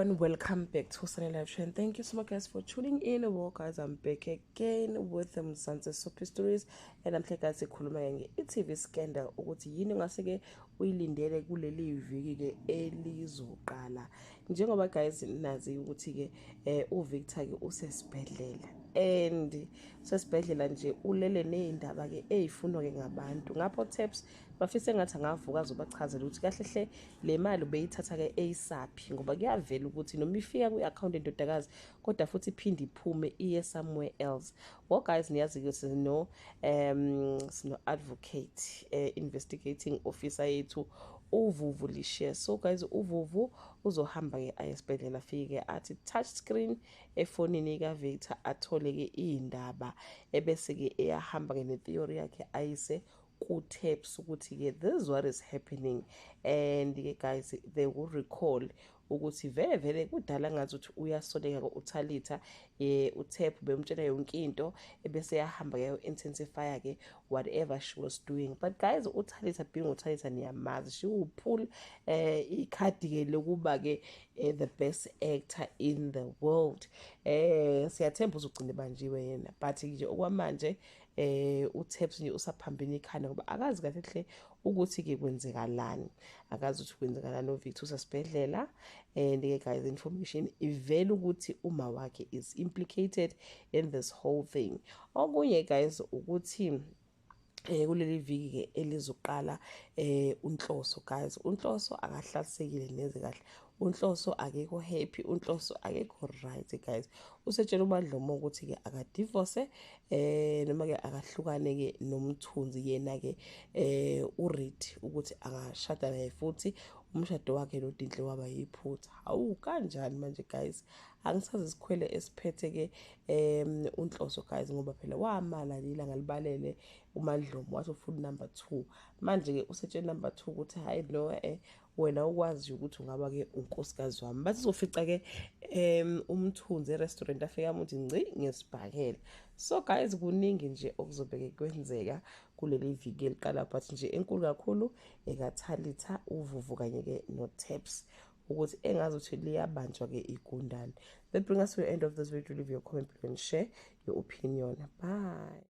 Everyone, welcome back to Sunny Live Show and thank you so much, guys, for tuning in. Well guys, I'm back again with the Mzansi Soapy Stories and namhlanje, guys, sikhuluma nge-TV scandal, ukuthi yini ongase-ke uyilindele kuleli viki-ke elizoqala, njengoba, guys, nazi ukuthi-ke uVictor-ke usesibhedlela and usesibhedlela nje, ulele ney'ndaba-ke ey'funwa-ke ngabantu. Ngapho Taps bafise engathi angavuka azobachazela ukuthi kahle hle le mali ubeyithatha-ke eyisaphi, ngoba kuyavela ukuthi noma ifika kwi-akhawunti endodakazi kodwa futhi iphinde iphume iye somewhere else. Well guys, niyazi-ke sino advocate, investigating officer yethu uVuvu Lishe. So guys, uVuvu uzohamba-ke aye esibhedlela, afike athi touch screen efonini kaVictor, athole-ke iy'ndaba, ebese-ke eyahamba-ke ne-theory yakhe ayise ku-Taps ukuthi-ke this is what is happening. And-ke guys, they will recall ukuthi vele vele kudala ngathi ukuthi uyasoleka uThalitha. UTap bemtshela yonke into, ebese yahamba ke intensify ke whatever she was doing. But guys, uThalitha being uThalitha, niyamazi, she will pull ikhadi ke lokuba ke the best actor in the world. Siyathemba uzogcina banjiwe yena, but nje okwamanje uTaps nje usaphambene ikhanda ngoba akazi kahle hle ukuthi ke kwenzekalani, akazi ukuthi kwenzekalani. UVictor usesibhedlela and ke guys, information ivela ukuthi uma wakhe is implicated in this whole thing. Okunye guys, ukuthi kuleli viki ke elizoqala, uNhloso, guys, uNhloso akahlalisekile neze kahle. UNhloso akekho happy, uNhloso akekho right, guys. Usetshela uMadlomo ukuthi ke akadivorce noma ke akahlukane ke noMthunzi. Yena ke uready ukuthi angashada naye futhi, umshado wakhe noDinhle waba yiphutha. Hawu, kanjani manje guys? Angisazi isikhwele esiphethe ke uNhloso, guys, ngoba phela wamala lila ngalibalele uMadlomo, wathi ufuna number 2. Manje ke usetshela number 2 ukuthi hayi no, wena ukwazi ukuthi ungaba ke unkosikazi wami. Bathi uzofica ke uMthunzi e-restaurant, afika amuthi ngci ngesibhakela. So guys, kuningi nje okuzobeke kwenzeka kuleli viki eliqala, but nje enkulu kakhulu ekaThalitha, uVuvu kanye ke noTaps, ukuthi engazi ukuthi liyabanjwa ke igundane. That bring us to the end of this video. Leave your comment below and share your opinion. Bye.